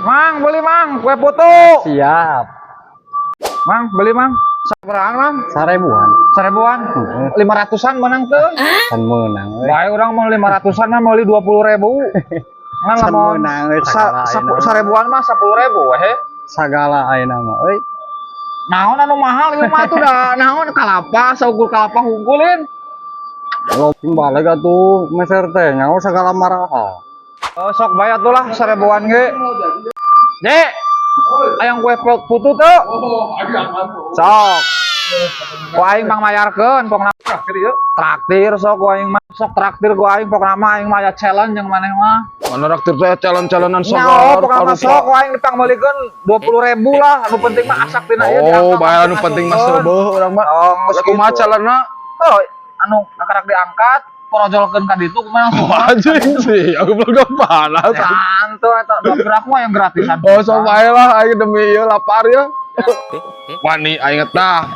Mang, beli, Mang, kue putu. Siap. Mang, beli, Mang. Sabarahaan, Mang? 1.000-an. 1.000-an. 500-an menang tuh. Can meunang euy. Bae urang mau 500-an mah meuli 20.000. Ngan Can lamun meunang euy sagala ayeuna. 1.000-an mah 10.000 weh. Sagala ayeuna mah euy. Naon anu mahal ieu mah tuh da naon, kalapa saukur kalapa hungkulin. Lo balik atuh meser teh nyaho sagala marahal. Oh, sok bae atuh lah 1.000-an ge. Dek, hayang kue putu tuh. Sok. Ku aing mang mayarkeun pokna. Traktir yuk. Traktir sok ku aing mah. Sok traktir ku aing, pokna mah aing mah aya challenge jeung maneh mah. Mana traktir teh calon-calonan Nyaho segar. pokna mah sok ku aing dipangmeulikeun 20.000 lah, anu penting mah asak tina ieu Oh, diangkat, bae anu penting mah masukkeun. seubeuh urang mah. Oh, geus Lah, kumaha kitu. calonna? Oh, anu kakarak diangkat, porojolkeun ka ditu kumaha langsung. Anjing sih, aku belum panas. Ya, antu eta dokter aku mah yang gratisan. Oh, sok bae lah aing demi ieu lapar ya. Wani aing tah.